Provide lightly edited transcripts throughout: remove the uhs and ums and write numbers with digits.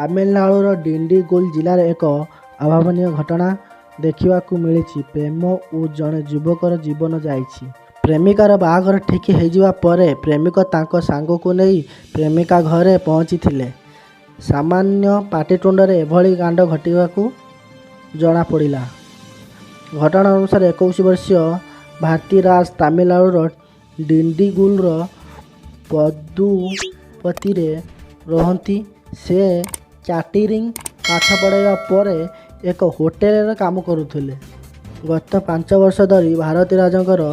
ତାମିଲନାଡୁର ଡିଣ୍ଡିଗୁଲ ଜିଲ୍ଲାରେ ଏକ ଅଭାବନୀୟ ଘଟଣା ଦେଖିବାକୁ ମିଳିଛି। ପ୍ରେମ ଓ ଜଣେ ଯୁବକର ଜୀବନ ଯାଇଛି। ପ୍ରେମିକାର ବାହାଘର ଠିକ୍ ହୋଇଯିବା ପରେ ପ୍ରେମିକ ତାଙ୍କ ସାଙ୍ଗକୁ ନେଇ ପ୍ରେମିକା ଘରେ ପହଞ୍ଚିଥିଲେ। ସାମାନ୍ୟ ପାଟିତୁଣ୍ଡରେ ଏଭଳି କାଣ୍ଡ ଘଟିବାକୁ ଜଣାପଡ଼ିଲା। ଘଟଣା ଅନୁସାରେ 21 ବର୍ଷୀୟ ଭାରତୀରାଜ ତାମିଲନାଡୁର ଡିଣ୍ଡିଗୁଲର ପଦୁପତିରେ ରହନ୍ତି। ସେ କ୍ୟାଟରିଂ ପାଠ ପଢ଼ାଇବା ପରେ ଏକ ହୋଟେଲରେ କାମ କରୁଥିଲେ। ଗତ 5 ବର୍ଷ ଧରି ଭାରତୀରାଜଙ୍କର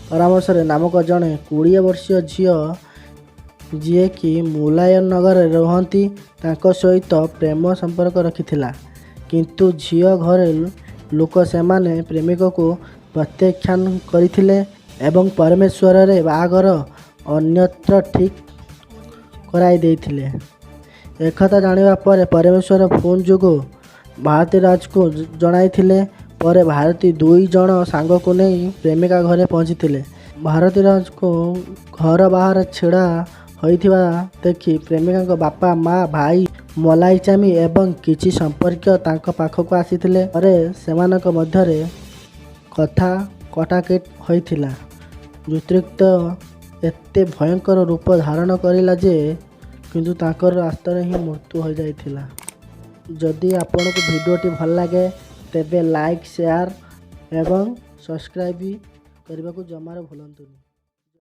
ପରାମେଶ୍ୱର ନାମକ ଜଣେ 20 ବର୍ଷୀୟ ଝିଅ ଯିଏକି ମୁଲାଇନଗରରେ ରୁହନ୍ତି, ତାଙ୍କ ସହିତ ପ୍ରେମ ସମ୍ପର୍କ ରଖିଥିଲା। କିନ୍ତୁ ଝିଅ ଘର ଲୋକ ସେମାନେ ପ୍ରେମିକକୁ ପ୍ରତ୍ୟାଖ୍ୟାନ କରିଥିଲେ ଏବଂ ପରମେଶ୍ୱରରେ ବାହାଘର ଅନ୍ୟତ୍ର ଠିକ୍ କରାଇଦେଇଥିଲେ। ଏକଥା ଜାଣିବା ପରେ ପରମେଶ୍ୱର ଫୋନ୍ ଯୋଗେ ଭାରତୀରାଜଙ୍କୁ ଜଣାଇଥିଲେ। ପରେ ଭାରତୀ 2 ଜଣ ସାଙ୍ଗକୁ ନେଇ ପ୍ରେମିକା ଘରେ ପହଞ୍ଚିଥିଲେ। ଭାରତୀରାଜଙ୍କୁ ଘର ବାହାରେ ଛିଡ଼ା ହୋଇଥିବା ଦେଖି ପ୍ରେମିକାଙ୍କ ବାପା, ମା, ଭାଇ ମଲାଇଚାମି ଏବଂ କିଛି ସମ୍ପର୍କୀୟ ତାଙ୍କ ପାଖକୁ ଆସିଥିଲେ। ପରେ ସେମାନଙ୍କ ମଧ୍ୟରେ କଥା କଟାକଟି ହୋଇଥିଲା। ଯୁକ୍ତିତର୍କ ଏତେ ଭୟଙ୍କର ରୂପ ଧାରଣ କରିଲା ଯେ କିନ୍ତୁ ତାଙ୍କର ରାସ୍ତାରେ ହିଁ ମୃତ୍ୟୁ ହୋଇଯାଇଥିଲା। ଯଦି ଆପଣଙ୍କୁ ଭିଡ଼ିଓଟି ଭଲ ଲାଗେ ତେବେ ଲାଇକ୍, ସେୟାର ଏବଂ ସବସ୍କ୍ରାଇବ୍ କରିବାକୁ ଜମାରୁ ଭୁଲନ୍ତୁନି।